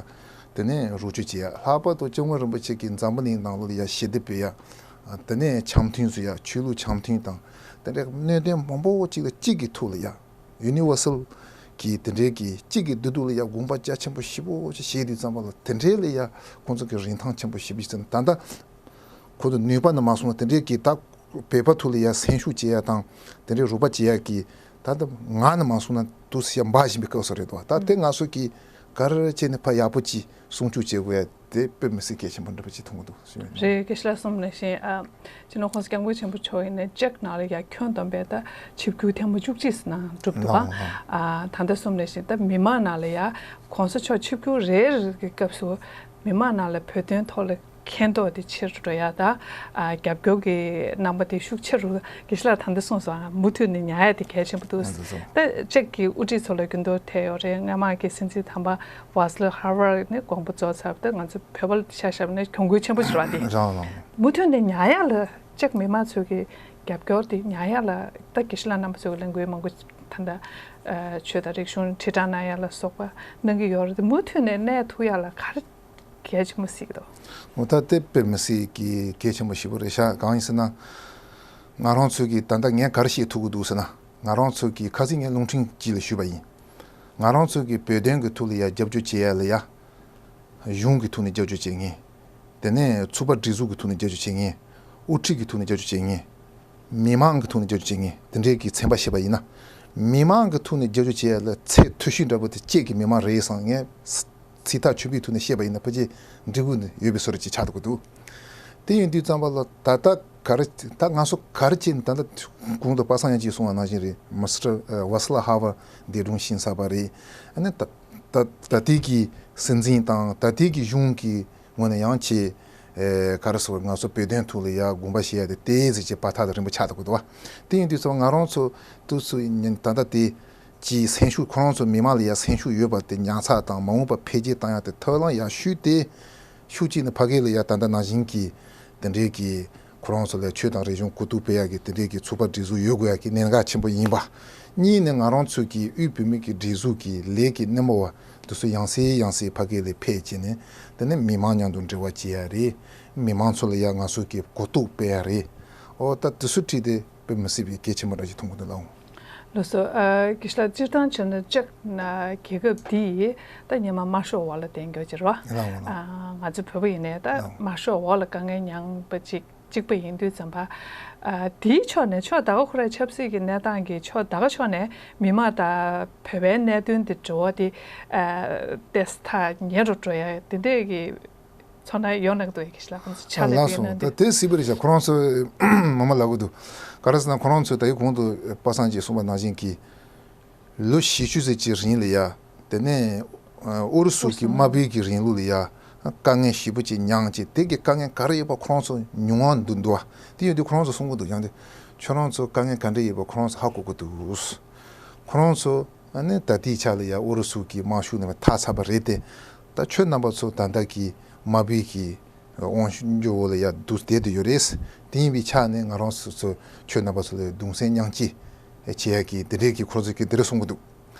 དེ་ནས་རོགས་སྐྱོར་བྱེད་ཡ། ལྷག་པར་དུ་སྐྱབས་མགོན་རིན་པོ་ཆེ་གིས་འཛམ་བུ་གླིང་ནང་ལོགས་ལ་ཡ་ཞི་བདེ་སྤེལ་ཡ། དེ་ནས་འཆམ་མཐུན་བཟོ་ཡ། ཆོས་ལུགས་འཆམ་མཐུན་དང་དེ་འདྲའི་གནད་དོན་མང་པོ་ཅིག་ལ་གཅིག་གི་ཐོག་ལ་ཡ་ ཡུ་ནི་ཝར་སལ་གྱི་དེ་འདྲའི་གི་གཅིག་གི་བདེ་སྡུག་ལ་ཡ་དགོངས་པ་རྒྱ་ཆེན་པོ་ཞེ་པོ་ཅིག་བཞེས་དུས་ཙམ་པ་ལ། དེ་འདྲའི་ལ་ཡ་ཁོང་ཚོ་གི་རིན་ཐང་ཆེན་པོ་ཞེ་པོ་ཅིག་ཟེར་ན། ད་ལྟ་ཁོ་ཚོ་ནུས་པ་ནི་མ་སོང་ན། དེ་འདྲའི་གི་ད་བོད་པ་ཐོག་ལ་ཡ་སེམས་ཤུགས་བྱེད་ཡ་དང་། དེ་འདྲའི་རོགས་པ་བྱེད་ཡ་གི་ད་ལྟ་ངག་ནི་མ་སོང་ན་དུས་སུ་ཡ་འབའ་བཞིན་པའི་སྐབས་སུ་རེད་དོ། ད་དེ་ང་ཚོ་གི་ག་རེ་བྱས་ནས་ཕར་ཡག་པོ་ཅིག་སྲུང་སྐྱོབ་བྱེད་དགོས་ཡ་དེ་དཔེ་མི་སྲིད་གལ་ཆེན་པོ་འདྲ་པོ་ཅིག་མཐོང་གི་འདུག་ཞུ་ཡ་ཡིན། རེད། དགེ་བཤེས་ལགས་གསུངས་ནང་བཞིན། ཨ། སྤྱི་ནོར་༸གོང་ས་༸སྐྱབས་མགོན་ཆེན་པོ་མཆོག་ཡིན་ནའི་ཅེཀ་ནང་ལ་ཡ་ཁྱོན་བསྡོམས་པས་ད་ཆིབས་བསྒྱུར་ཐེངས་མ་བཅུ་གཅིག་ཙམ་གནང་གྲུབ་འདུག་ག་ལགས། ཨ། ད་ལྟ་གསུངས་ནང་བཞིན་ད་མི་མང་ནང་ལ་ཡ་༸གོང་ས་མཆོག་ཆིབས་བསྒྱུར་རེ་རེ་གི་སྐབས་སུ་མི་མང་ནང་ལ་བོད་དོན་ཐོག་ལ་མཁྱེན་རྟོགས་དེ་ཆེ་རུ་འགྲོ་ཡ་དང་། ཨ། རྒྱབ་སྐྱོར་གྱི་རྣམ་པ་དེ་ཤུགས་ཆེ་རུ། དགེ་བཤེས་ལགས་ད་ལྟ་གསུངས་སོང་། ཨ། མུ་མཐུད་ནས་ཉར་ཡ་དེ་གལ་ཆེན་པོ་འདུག་ང་ཚོ་ཚོ། ད་ཅེཀ་གི་དབུ་ཁྲིད་ཚོ་ལ་འགྱུར་ལྡོག་ཐེབས་ཡོད་རེད། སྔ་མ་གི་སྲིད་འཛིན་དམ་པ་ཝཱ་སི་ལི་ཧ་ཝར་ནི་དགོངས་པ་རྫོགས་ཚར། ད་ང་ཚོ་བོད་པ་ལ་ཆ་བཞག་ན་གྱོང་གུན་ཆེན་པོ་ཞིག་རེད་པ། དེ་རང་རང་། མུ་མཐུད་ནས་ཉར་ཡ་ལ་ཅེཀ་མི་མང་ཚོས་ཀྱི་རྒྱབ་སྐྱོར་དེ་ཉར་ཡ་ལ་ད་དགེ་བཤེས་ལགས་རྣམ་པ་ཚོས་ཀྱི་ལས་འགུལ་མང་པོ་ད་ལྟ་ཆོས་དང་རིག་གཞུང་དྲིལ་བསྒྲགས་གནང་ཡ་ལ་སོགས་པ་གནང་གི་ཡོད་རེད། དེ་མུ་མཐུད་ནས་གནས་ཐུབ་ཡ་ལ་ག་རེ་གལ་ཆེན་པོ་གཟིགས་ཀྱི་འདུག་འོ། ད་དེ་དཔེ་མི་སྲིད་ཀྱི་གལ་ཆེན་པོ་ཞེ་པོ་རེད་ཤག་གང་ཡིན་ཟེར་ན། ང་རང་ཚོས་ཀྱི་ད་ལྟ་ངས་ག་རེ་བཤད་ཐུབ་ཀྱི་འདུག་ཟེར་ན། ང་རང་ཚོས་ཀྱི་ཁ་སང་ངས་རླུང་འཕྲིན་ཅིག་ལ་ཞུས་པ་ཡིན། ང་རང་ཚོས་ཀྱི་བོད་དོན་གྱི་ཐོག་ལ་ཡ་རྒྱབ་སྐྱོར་བྱེད་ཡ་ལ་ཡ། གཞུང་གི་ཐོག་ནས་རྒྱབ་སྐྱོར་བྱེད་མཁན། དེ་ནས་ཚོགས་པ་སྒྲིག་འཛུགས་ཀྱི་ཐོག་ནས་རྒྱབ་སྐྱོར་བྱེད་མཁན། དབུ་ཁྲིད་ཀྱི་ཐོག་ནས་རྒྱབ་སྐྱོར་བྱེད་མཁན། མི་མང་གི་ཐོག་ནས་རྒྱབ་སྐྱོར་བྱེད་མཁན། དེ་འདྲའི་གི་ཚན་པ་བཤད་པ་ཡིན་ན། མི་མང་གི་ཐོག་ནས་རྒྱབ་སྐྱོར་བྱེད་ཡ་ལ་ཚད་མཐོ་ཤོས་འདྲ་པོ་དེ་ཅེཀ་གི་མི་མང་རེད་བསམ། ངས་ཚིག་ཐག་ཆོད་པོའི་ཐོག་ནས་བཤད་པ་ཡིན་ན་ཕལ་ཆེར་འགྲིག་གི་ཡོད་པའི་བཟོ་འདྲ་ཅིག་ཆགས་འགྲོ་གི་འདུག་དེ་ཡིན་དུས་ཙམ་པ་ལ་ད་ལྟ་ག་རེ། ད་ང་ཚོ་ག་རེ་བྱས་ནས། ད་ལྟ་གོང་དུ་པ་སངས་ཡང་ཅིག་གསུངས་པ་ནང་བཞིན་རེད། མི་སི་ཊར་ཝཱ་སི་ལ་ཧ་ཝར་འདས་གྲོངས་ཕྱིན་ཚར་བ་རེད། ཨ་ནི་ད་ད་ད་ལྟའི་གི་སྲིད་འཛིན་དང་ད་ལྟའི་གི་གཞུང་གི་ངོས་ནས་ཡང་ཅིག་ཨེ། ག་རེ་ཟེར། ང་ཚོ་བོད་དོན་ཐོག་ལ་ཡ་དགོངས་པ་བཞེས་ཡ་དེ་ཏོག་ཙམ་ཅིག་བར་ཐག་དེ་རིང་པོ་ཆགས་འགྲོ་གི་འདུག་པ། དེ་ཡིན་དུས་ཙམ་ང་རང་ཚོ་དུས་ཚོད་ཡིན་ད་ལྟ་དེ་ཅིག་སེམས་ཤུགས། ཁོ་རང་ཚོ་མི་མང་ལ་ཡ་སེམས་ཤུགས་ཡོད་པ་དེ་ཉར་ཚགས་དང་མ་འོངས་པ་འཕེལ་རྒྱས་བཏང་ཡ་དེ་ཐབས་ལམ་ཡག་ཤོས་དེ། ཤུགས་གཅིག་ནས་ཕ་གི་ལ་ཡ་ད་ལྟ་ནང་བཞིན་གྱི་དེ་འདྲའི་གི་ཁོ་རང་ཚོ་ལ་ཆོས་དང་རིག་གཞུང་གོ་རྟོགས་སྤེལ་ཡག་གི་དེ་འདྲའི་གི་ཚོགས་པ་སྒྲིག་འཛུགས་ཡོད་དགོས་ཡག་གི་གནད་འགག་ཆེན་པོ་ཡིན་པ། གཉིས་ནས་ང་རང་ཚོ་གི་དབུས་བོད་མི་གི་སྒྲིག་འཛུགས་ཀྱི་ལས་ཀྱི་སྣེ་མོ་བ་དེ་ཚོ་ཡང་སེ་ཡང་སེ་ཕ་གི་ལ་ཕེབས་བྱས་ནས། དེ་ནས་མི་མང་མཉམ་དུ་འབྲེལ་བ་བྱེད་ཡ་རེད། མི་མང་ཚོ་ལ་ཡ་ང་ཚོ་གི་གོ་རྟོགས་སྤེལ་ཡ་རེད། འོ། ད་དེ་ཚོ་ཁྲིད་དེ་དཔེ་མི་སྲིད་པའི་གལ་ཆེན་པོ་འདྲ་ཞིག་མཐོང་གི་འདུག་ལགས། ལགས་སོ། ཨ། དགེ་བཤེས་ལགས། སྤྱིར་བཏང་བྱས་ན་ཅེཀ་ན་རྒྱལ་ཁབ་འདི་ད་སྔོན་མ་དམར་ཤོག་འོག་ལ་བསྡད་ཡོད་ཅིག་རེད་པ། ལགས་འོང་ལགས། ཨ། ང་ཚོ་བོད་པ་ཡིན་ནའི་ད་ལགས་འོང་། དམར་ཤོག་འོག་ལ་དཀའ་ངལ་མྱངས་པ་ཅིག་གཅིག་པ་ཡིན་དུས་ཙམ་པ། ཨ། དེའི་ཕྱོགས་ནས་ཕྱོགས་ད་ག་ཁོ་རའི་ཆབ་སྲིད་ཀྱི་གནས་སྟངས་ཀྱི་ཕྱོགས་ད་ག་ཕྱོགས་ནས་མི་མང་དང་བོད་པའི་གནད་དོན་དེ་འབྲེལ་བ་དེ། ཨ། ཏོག་ཙམ་ཐག་ཉེ་རུ་འགྲོ་ཡ་དེ་འདྲས་ཀྱི་ཚོར་སྣང་ཡོད་ན་གི་འདུག་ཡ། དགེ་བཤེས་ལགས། ཁོང་ཚོ་ཕྱག་ལས་ལགས་སོ། དེ་ཡིན་ན་དེ། ད་དེ་སྲིད་པ་རེད་ཤག་ཁོ་རང་ཚོ་མ་མ་ལབ་གི་འདུག་ག་རེ་ཟེར་ན། ཁོ་རང་ཚོས་ད་ཡི་གོང་དུ་པ་སངས་ཀྱིས་གསུངས་པ་ནང་བཞིན་གྱི་ལོ་བཞི་བཅུ་ཙམ་གྱི་རིང་ལ་ཡ། དེ་ནས་ཨ། ཨུ་རུ་སུ་གི་དམར་པོའི་གི་རིང་ལུགས་ལ་ཡ་དཀའ་ངལ་ཞེ་པོ་ཅིག་མྱངས་བྱས། དེ་གི་དཀའ་ངལ་ག་རེ་ཡོད་པ་ཁོ་རང་ཚོ་མྱོང་བ་འདུག་འདུག་པ། དེ་ཡོད་དུས་ཁོ་རང་ཚོ་གསུང་གི་འདུག་ཡང་དེ་ཁྱོད་རང་ཚོ་དཀའ་ངལ་ག་འདྲ་ཡོད་པ་ཁོ་རང་ཚོ་ཧ་གོ་གི་འདུག་ཁོ་རང་ཚོ། ཨ་ནི་ད་ལྟའི་ཆ་ལ་ཡ་ཨུ་རུ་སུ་གི་དམག་ཤུགས་ནས་ཐར་ཚར་བ་རེད་དེ། ད་ཁྱོད་རྣམ་པ་ཚོ་ད་ལྟ་གི་དམར་པོའི་གི་དབང་སྒྱུར་འོག་ལ་ཡ་འདུག་བསྡད་དེ་ཡོད་རེད། དེ་ཡིན་པའི་ཆ་ནས་ང་རང་ཚོ་ཁྱོད་རྣམ་པ་ཚོ་ལ་གདུང་སེམས་མཉམ་སྐྱེད་བྱེད་ཡ་གི་དེ་འདྲའི་གི་ཁོ་ཚོ་གི་དེ་འདྲ་གསུང་གི་འདུག་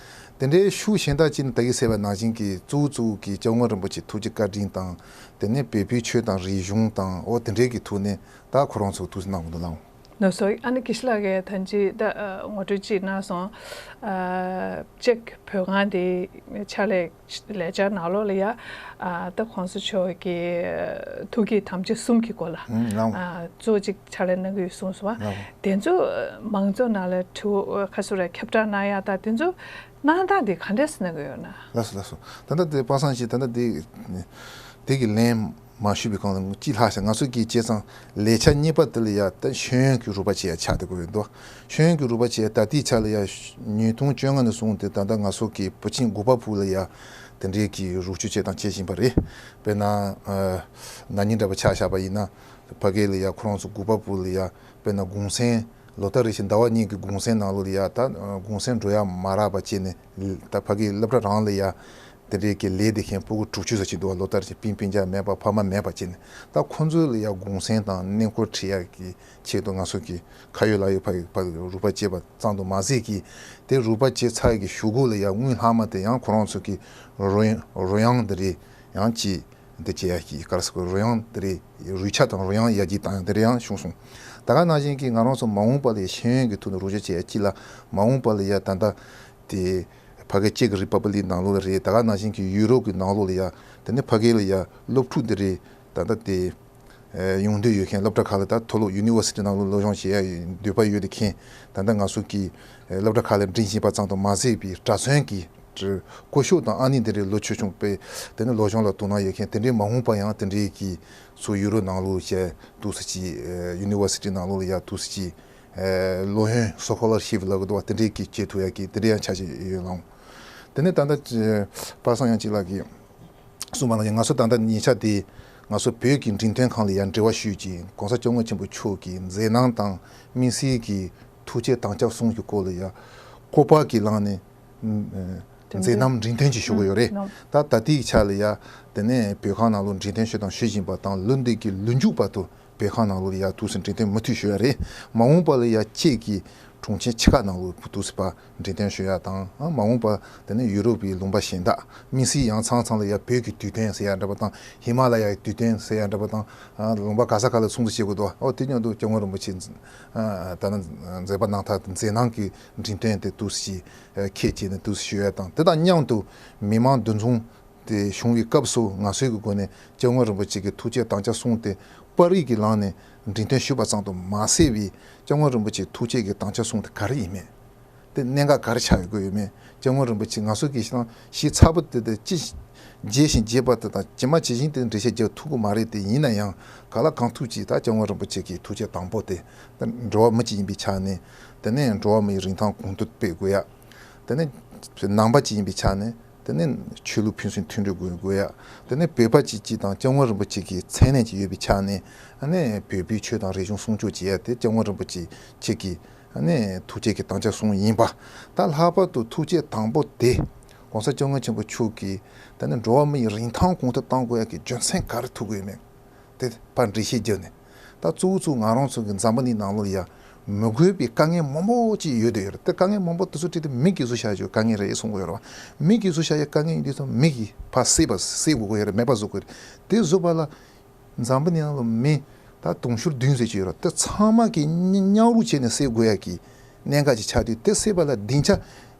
དེ་འདྲའི་ཤུགས་གཞན་དག་ཅིག་ནི་ད་གིན་ཟེར་བ་ནང་བཞིན་གྱི་གཙོ་བོ་གཙོ་བོ་གི་སྐྱབས་མགོན་རིན་པོ་ཆེ་ཐུགས་རྗེ་བཀའ་དྲིན་དང་། དེ་ནས་བོད་པའི་ཆོས་དང་རིག་གཞུང་དང་། འོ། དེ་འདྲའི་གི་ཐོག་ནས་ད་ཁོ་རང་ཚོ་ཐུགས་སྣང་གི་འདུག་ལགས། ལགས་སོ། ཨ་ནི་དགེ་བཤེས་ལགས་ཀྱིས་ད་ཅི་ད་ངོ་སྤྲོད་ཅིག་གནང་སོང་། ཨ། ཅེཀ་བོད་ཁང་དེ་ཕྱག་ལས་ལས་འཆར་ནང་ལོགས་ལ་ཡ། ཨ། ད་གོང་ས་མཆོག་གི་ཐུགས་བསྐྱེད་དམ་བཅའ་གསུམ་གྱི་སྐོར་ལ། ཨུམ། ལགས། ཨ། གཙོ་གཅིག་ཕྱག་ལས་གནང་གི་ཡོད་གསུངས་སོང་བ། ལགས། དེ་ཚོ་མང་ཚོགས་ནང་ལ་དྲི་བ་ཁ་སོ་ར་ཁྱབ་བསྒྲགས་གནང་ཡ་དང་དེ་ཚོ་གནང་སྟངས་དེ་ག་འདྲས་གནང་གི་ཡོད་ན། ལགས་སོ། ལགས་སོ། ད་ལྟ་དེ་པ་སངས་ཀྱིས་ད་ལྟ་དེ་དེ་གི་ལན་མ་ཞུས་པའི་སྒང་ལ་ཅིག་ལྷག་ཤག་ང་ཚོ་གིས་བྱས་ཙང་ལས་འཆར་གཉིས་པ་དེ་ལ་ཡ་ད་ཤེས་ཡོན་གྱི་རོགས་པ་བྱེད་ཡ་ཆགས་བསྡད་ཀྱི་ཡོད་འདུག་ཤེས་ཡོན་གྱི་རོགས་པ་བྱེད་ཡ་ད་ལྟའི་ཆ་ལ་ཡ་ཉིས་སྟོང་བཅོ་ལྔ་ནས་བཟུང་སྟེ་ད་ལྟ་ང་ཚོ་གིས་བུ་ཆེན་དགུ་པ་བར་ལ་ཡ་དེ་འདྲའི་གི་རོགས་སྐྱོར་བྱས་དང་བྱེད་བཞིན་པ་རེད། དཔེར་ན། ཨ། ན་ནིང་འདྲ་པོ་ཆ་བཞག་པ་ཡིན་ན། ཕ་གི་ལ་ཡ་ཁོ་རང་ཚོ་དགུ་པ་བར་ལ་ཡ་དཔེར་ན་གུང་སེང་། ལོ་ལྟར་རེ་བཞིན་ཟླ་བ་གཉིས་ཀྱི་གུང་སེང་ནང་ལོགས་ལ་ཡ་ད་གུང་སེང་འགྲོ་ཡ་མ་རག་པ་བྱས་ནས། ད་ཕ་གིའི་སློབ་གྲྭ་རང་ལ་ཡ་དེ་འདྲའི་གི་ལས་དེ་མཁན་སྤུ་གུ་དྲུག་ཅུ་ཙམ་ཅིག་འདུག་པ། ལོ་ལྟར་གྱི་སྤུན་སྤུན་ཀྱག་མེད་པ། ཕ་མ་མེད་པ་བྱས་ནས། ད་ཁོ་ཚོ་ལ་ཡ་གུང་སེང་དང་གནས་སྐོར་ཁྲིད་ཡ་གི་ཆེད་དུ་ང་ཚོ་གི་ཁ་ཡོད་ལག་ཡོད་ཕ་གི་ཕ་གི་རོགས་པ་བྱས་པ་ཙམ་དུ་མ་ཟད་ཀྱི། དེ་རོགས་པ་བྱས་ཚར་ཡ་གི་གཞུག་གུ་ལ་ཡ་དངུལ་ལྷག་མ་དེ་ཡང་ཁོ་རང་ཚོ་གི་རོལ་རོལ་དབྱངས་དེ་རེད། ཡང་ཅིག་འདི་བྱེད་ཡ་གི་ག་རེ་ཟེར་དགོས། རོལ་དབྱངས་དེ་རེད། རོལ་ཆ་དང་རོལ་དབྱངས་ཡར་རྒྱས་བཏང་ཡ་དེ་རེད་ཡང་བྱུང་སོང་། ད་ག་ནང་བཞིན་གྱི་ང་རང་ཚོ་མ་འོངས་པ་ལ་ཤེས་ཡོན་གྱི་ཐོག་ནས་རོགས་སྐྱོར་བྱེད་ཡ་གཅིག་ལ། མ་འོངས་པ་ལ་ཡ་ད་ལྟ་ དེ་ཕ་གི་ཅེཀ་རི་པབ་ལིག་ནང་ལོགས་ལ་རེད། ད་ག་ནང་བཞིན་གྱི་ཡུ་རོབ་ཀྱི་ནང་ལོགས་ལ་ཡ་དེ་ནས་ཕ་གི་ལ་ཡ་སློབ་ཕྲུག་འདི་རེད། ད་ལྟ་དེ་ཡོང་འདོད་ཡོད་མཁན་སློབ་གྲྭ་ཁག་ལ་ད་མཐོ་སློབ་ཡུ་ནི་ཝར་སི་ཊི་ནང་ལོགས་སློབ་སྦྱོང་བྱེད་ཡ་འདོད་པ་ཡོད་མཁན། ད་ལྟ་ང་ཚོ་གི་སློབ་གྲྭ་ཁག་ལ་འགྲིམ་བཞིན་པ་ཙམ་དུ་མ་ཟད་པའི་གྲྭ་ཚང་གི་སྐུ་ཞབས་དང་ཨ་ནེ་འདི་རེད། ལོ་ཆུང་ཆུང་པས་དེ་ནས་སློབ་སྦྱོང་ལ་དོ་སྣང་ཡོད་མཁན་དེ་འདྲའི་མ་འོངས་པ་ཡང་དེ་འདྲའི་གི་ཚོ་ཡུ་རོབ་ནང་ལོགས་བྱས་འདུག་སེ་ཅིག་ཡུ་ནི་ཝར་སི་ཊི་ནང་ལོགས་ལ་ཡ་འདུག་སེ་ཅིག་སློབ་ཡོན་སི་ཀོ་ལར་ཤིབ་ལབ་གི་འདུག་བ། དེ་འདྲའི་གི་བྱེད་ཐུབ་ཡ་གི་དེ་འདྲའི་ཡང་ཆ་ཞིག་ཡོད་ལང་། དེ་ནས་ད་ལྟ་པ་སངས་དབྱངས་སྐྱིད་ལགས་ཀྱིས་གསུངས་པ་ནང་བཞིན་ང་ཚོ་ད་ལྟ་ཉེ་ཆར་དེ་ང་ཚོ་བོད་ཀྱི་འབྲིང་སྟོན་ཁང་ལ་ཡང་འབྲེལ་བ་ཞུས་ཀྱིས་༸གོང་ས་༸སྐྱབས་མགོན་ཆེན་པོ་མཆོག་གི་མཛད་རྣམ་དང་དམིགས་བསལ་གྱི་ཐུགས་བསྐྱེད་དམ་བཅའ་གསུམ་གྱི་སྐོར་ལ་ཡང་ཁོ་པ་གི་ལང་ནས་མཛད་རྣམ་འབྲིང་སྟོན་ཅིག་ཞུ་གི་ཡོད་རེད། ད་ད་ལྟའི་ཆ་ལ་ཡ་དེ་ནས་བོད་ཁང་ནང་ལོགས་འབྲིང་སྟོན་ཞུ་དང་ཞུ་བཞིན་པ་དང་ལོ་འདི་གི་ལོ་མཇུག་བར་དུ་བོད་ཁང་ནང་ལོགས་ལ་ཡ་འདུག་སེ་འབྲིང་སྟོན་མུ་མཐུད་ཞུ་ཡ་རེད། མ་འོངས་པ་ལ་ཡ་ཁྱེད་ཀྱི་གྲོང་ཁྱེར་ཕྱི་ཁ་ནང་ལོགས་འདུག་སེ་ཕར་འབྲིང་སྟོན་ཞུ་ཡ་དང་མ་འོངས་པ་དེ་ནས་ཡུ་རོབ་པའི་ལུང་པ་གཞན་དག་དམིགས་བསལ་ཡང་ཚང་ཚང་ལ་ཡ་བོད་ཀྱི་དུས་སྟོན་ཟེར་ཡ་འདྲ་པོ་དང་ཧི་མ་ལ་ཡའི་དུས་སྟོན་ཟེར་ཡ་འདྲ་པོ་དང་ལུང་པ་ག་ས་ག་ལ་ཚོགས་འདུ་བྱེད་དགོས་འདུག་འོ་དེ་མཉམ་དུ་༸སྐྱབས་མགོན་རིན་པོ་ཆེ་ད་ནི་མཛད་པ་གནང་ཐབས་མཛད་རྣམ་གྱི་འབྲིང་སྟོན་དེ་འདུག་སེ་ཁྱེད་ཀྱིས་ནི་འདུག་སེ་ཞུ་ཡ་དང་དེ་དང་མཉམ་དུ་མི་མང་འདུ་འཛོམས་དེ་བྱུང་བའི་སྐབས་སུ་ང་ཚོའི་གི་སྒོ་ནས་༸སྐྱབས་མགོན་རིན་པོ་ཆེ་གི་ཐུགས་བསྐྱེད་དམ་བཅའ་གསུམ་དེ་པར་རིས་ཀྱི་ལམ་ནས་འབྲིང་སྟོན་ཞུས་པ་ཙམ་དུ་མ་ཟད་པའི་༸སྐྱབས་མགོན་རིན་པོ་ཆེའི་ཐུགས་བསྐྱེད་ཀྱི་དམ་བཅའ་གསུམ་དེ་ག་རེ་ཡིན་མིན། དེ་གནད་འགག་ག་རེ་ཆགས་ཡོད་དགོས་ཡོད་མེད།༸སྐྱབས་མགོན་རིན་པོ་ཆེ་ང་ཚོ་གི་ཞིག་དང་ཞིག་ཚགས་པ་དེ་དེ་ཅི་རྗེས་ཤིང་རྗེས་པ་དེ་དང་ཇི་མ་ཇི་བཞིན་དེ་འགྲེལ་བཤད་རྒྱག་ཐུབ་ཀྱི་མ་རེད། དེ་ཡིན་ན་ཡང་ག་ལ་གང་ཐུབ་ཅིག་ད་༸སྐྱབས་མགོན་རིན་པོ་ཆེ་གི་ཐུགས་བསྐྱེད་དང་པོ་དེ་འགྲོ་བ་མི་གཅིག་ཡིན་པའི་ཆ་ནས་དེ་ནས་འགྲོ་བ་མིའི་རིན་ཐང་གོང་དུ་སྤེལ་དགོས་ཡ། དེ་ནས་ནང་པ་གཅིག་ཡིན་པའི་ཆ་ནས་དེ་ནས་ཆོས་ལུགས་ཕན་ཚུན་མཐུན་སྒྲིལ་དགོས་དགོས་ཡ། དེ་ནས་བོད་པ་གཅིག་གཅིག་དང་༸སྐྱབས་མགོན་རིན་པོ་ཆེ་གི་མཚན་གནས་ཅིག་ཡོད་པའི་ཆ་ནས་ཨ་ནས་བོད་པའི་ཆོས་དང་རིག་གཞུང་སྲུང་སྐྱོབ་བྱེད་ཡ་དེ་༸སྐྱབས་མགོན་རིན་པོ་ཆེ་ཁྱེད་ཀྱི་ཨ་ནས་ཐུགས་བསྐྱེད་ཀྱི་དམ་བཅའ་གསུམ་ཡིན་པ། ད་ལྷག་པར་དུ་ཐུགས་བསྐྱེད་དང་པོ་དེ་༸གོང་ས་༸སྐྱབས་མགོན་ཆེན་པོ་མཆོག་གིས་ད་ནི་འགྲོ་བ་མི་ཡི་རིན་ཐང་གོང་དུ་གཏང་དགོས་ཡ་གི་རྒྱུ་མཚན་ག་རེ་ཐུག་གི་ཡོད་མེད། དེ་ཕར་འགྲེལ་བཤད་བརྒྱབ་ནས། ད་གཙོ་བོ་གཙོ་བོ་ང་རང་ཚོ་གི་འཛམ་བུ་གླིང་ནང་ལོགས་ལ་ཡ་མི་དགོས་པའི་དཀའ་ངལ་མང་པོ་ཅིག་ཡོད་དེ་ཡོད་རེད། དེ་དཀའ་ངལ་མང་པོ་དེ་ཚོ་ཁྲིད་དེ་མི་སྒེར་གསོ་བྱ་རྒྱུ་དཀའ་ངལ་རེད་གསུང་གི་ཡོད་རེད་བ། མི་སྒེར་གསོ་བྱ་ཡ་དཀའ་ངལ་ཡིན་དུས་ཙམ་མི་གིས་ཕར་སེལ་བ་སེལ་དགོས་ཀྱི་ཡོད་རེད། མེད་པ་བཟོ་དགོས་རེད། དེ་བཟོ་བ་ལ་འཛམ་བུ་གླིང་ནང་ལ་མི་ད་དུང་ཕྱུར་བདུན་ཙམ་ཅིག་ཡོད་རེད། དེ་ཚང་མ་གིས་མཉམ་རུབ་བྱས་ནས་སེལ་དགོས་ཡ་གི་གནད་འགག་ཅིག་ཆགས་དུས་དེ་སེལ་བ་ལ་སྡིངས་ཆ་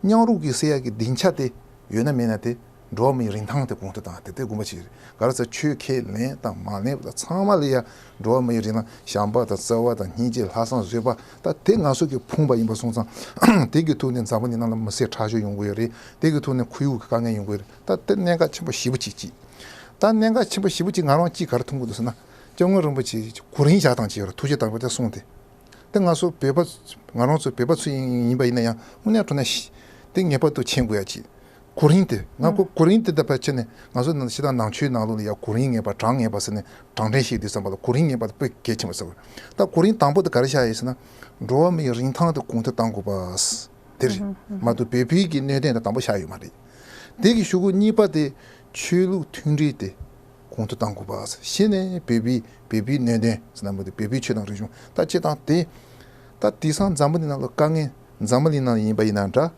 མཉམ་རུབ་ཀྱི་སེལ་ཡ་གི་སྡིངས་ཆ་དེ་ཡོད་ན་མེད་ན་དེ་འགྲོ་བ་མིའི་རིན་ཐང་དེ་གོང་དུ་བཏང་དེ་དེ་དགོངས་པ་ཅིག་རེད། ག་རེ་ཟེར་ཆོས་ཁས་ལེན་དང་མ་ལེན་པ་དང་ཚང་མ་ལ་ཡ་འགྲོ་བ་མིའི་རིན་ཐང་བྱམས་པ་དང་བརྩེ་བ་དང་སྙིང་རྗེ་ལྷག་བསམ་བཟོད་པ་ད་དེ་ང་ཚོ་གི་ཕུང་པ་ཡིན་པ་སོང་ཙང་དེ་གི་ཐོག་ནས་འཛམ་བུ་གླིང་ནང་ལ་མི་སེར་དྲག་ཤོས་ཡོང་གི་ཡོད་རེད། དེ་གི་ཐོག་ནས་ཁོར་ཡུག་གི་དཀའ་ངལ་ཡོང་གི་ཡོད་རེད། ད་དེ་གནད་འགག་ཆེན་པོ་ཞེ་པོ་ཅིག་ཅིག་ད་གནད་འགག་ཆེན་པོ་ཞེ་པོ་ཅིག་ང་རང་ཅིག་ག་རེ་མཐོང་གི་འདུག་ཟེར་ན། སྐྱབས་མགོན་རིན་པོ་ཆེ་གོ་རིམ་བཞག་སྟངས་ཅིག་ཡོད་རེད། ཐུགས་བསྐྱེད་དམ་བཅའ་གསུམ་དེ། དེ་ང་ཚོ་བོད་པ་ང་རང་ཚོ་བོད་པ་ཚོ་ཡིན་ཡིན་པ་ཡིན་ན་ཡང་དངོས་གནས་དྲང་གནས་ཤི་དེ་ངེས་པར་དུ་མཁྱེན་དགོས་ཡ་ཅིག་གོ་རིམ་དེ་ང་ཁོ་གོ་རིམ་དེ་ད་ཕལ་ཆེར་ནས་ང་ཚོ་ནང་ཕྱི་དང་ནང་ཆོས་ནང་ལོགས་ལ་ཡ་གོ་རིམ་ངེས་པ་གྲངས་ངེས་པ་ཟེར་ནས་གྲངས་འདྲེན་བྱེད་དུས་ཙམ་པ་ལ་གོ་རིམ་ངེས་པ་དེ་དཔེ་གལ་ཆེན་པོ་ཟེར་བ། ད་གོ་རིམ་དང་པོ་དེ་ག་རེ་བཞག་ཡོད་ཟེར་ན། འགྲོ་བ་མིའི་རིན་ཐང་དེ་གོང་དུ་གཏང་དགོས་པ། དེ་རེད། མ་གཏོགས་བོད་པའི་གི་གནད་དོན་དེ་དང་པོ་བཞག་ཡོད་མ་རེད། དེ་གི་གཞུག་གུ་གཉིས་པ་དེ་ཆོས་ལུགས་མཐུན་སྒྲིལ་དེ་གོང་དུ་གཏང་དགོས་པ། གཞི་ནས་བོད་པའི་བོད་པའི་གནད་དོན་ཟེར་ན་མ་གཏོགས་བོད་པའི་ཆོས་དང་རིག་གཞུང་ད་སྤྱི་དང་དེ། ད་དེང་སང་འཛམ་བུ་གླིང་ནང་ལ་དཀའ་ངལ་འཛམ་བུ་གླིང་ནང་ཡིན་པ་ཡིན་ན་འདྲ།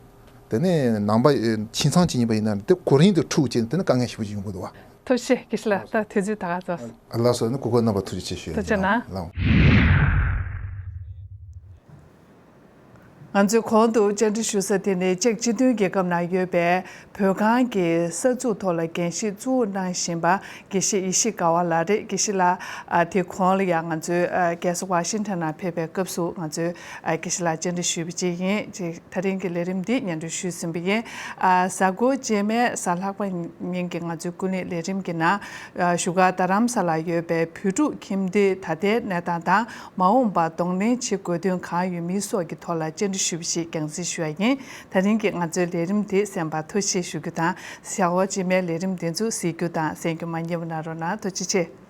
དེ་ནས་ནང་པ་ཨེ་ཁྱིམ་ཚང་གཅིག་ཡིན་པ་ཡིན་ན་དེ་གོ་རིམ་དུ་འཁྲུག་བྱས་ནས་དེ་ནི་དཀའ་ངལ་ཞེ་པོ་ཅིག་ཡོང་གི་འདུག་བ། ཐུགས་རྗེ་ཆེ་དགེ་བཤེས་ལགས། ད་དུས་ཚོད་ད་ག་ཚོད། ལགས་སོ། ཨ་ནི་གོ་སྐབས་གནང་བར་ཐུགས་རྗེ་ཆེ་ཞུ་ཡ་ཐུགས་རྗེ་ཆེ་གནང་། ལགས། ང་ཚོས་གོང་དུ་བཅར་འདྲི་ཞུ་ས་དེ་ནི་ཅེཀ་སྤྱི་མཐུན་རྒྱལ་ཁབ་ནང་ཡོད་པའི་བོད་ཁང་གི་གསར་འཛུགས་ཐོག་ལ་འགན་བཞེས་གཙོ་བོ་གནང་བཞིན་པ་དགེ་བཤེས་ཡེ་ཤེས་དགའ་བ་ལགས་རེད། དགེ་བཤེས་ལགས། ཨ། དེ་གོང་ལ་ཡང་ང་ཚོའི་ཨ་རྒྱལ་ས་ཝ་ཤིང་ཊོན་ནང་ཕེབས་པའི་སྐབས་སུ་ང་ཚོས་ཨ་དགེ་བཤེས་ལགས་བཅར་འདྲི་ཞུས་པ་ཅིག་ཡིན། ཅིག་ད་རིང་གི་ལས་རིམ་འདི་སྙན་སྒྲོན་ཞུས་ཟིན་པ་ཡིན། ཨ། གཟའ་འཁོར་རྗེས་མའི་གཟའ་ལྷག་པ་ཉིན་གྱི་ང་ཚོའི་ཀུན་གླེང་ལས་རིམ་གྱི་ནང་། ཨ། བཞུགས་སྒར་རྡ་རམ་ས་ལར་ཡོད་པའི་བོད་ཕྲུག་ཁྱིམ་སྡེའི་ད་ལྟའི་གནས་སྟངས་དང་། མ་འོངས་པར་གདོང་ལེན་བྱེད་དགོས་དོན་གང་ཡོད་མེད་སོགས་ཀྱི་ཐོག་ལ་བཅར་འདྲི་ཞུས་པ་ཞིག་རྒྱང་སྲིང་ཞུ་བ་ཡིན། ད་རིང་གི་ང་ཚོའི་ལས་རིམ་དེ་གསན་པར་ཐུགས་རྗེ་ཆེ་ཞུ་རྒྱུ་དང་། གཟའ་འཁོར་རྗེས་མའི་ལས་རིམ་དེ་ཚོ་གཟིགས་རྒྱུ་དང་གསན་རྒྱུ་མ་བསྙེལ་བ་གནང་རོགས་གནང་། ཐུགས་རྗེ་ཆེ།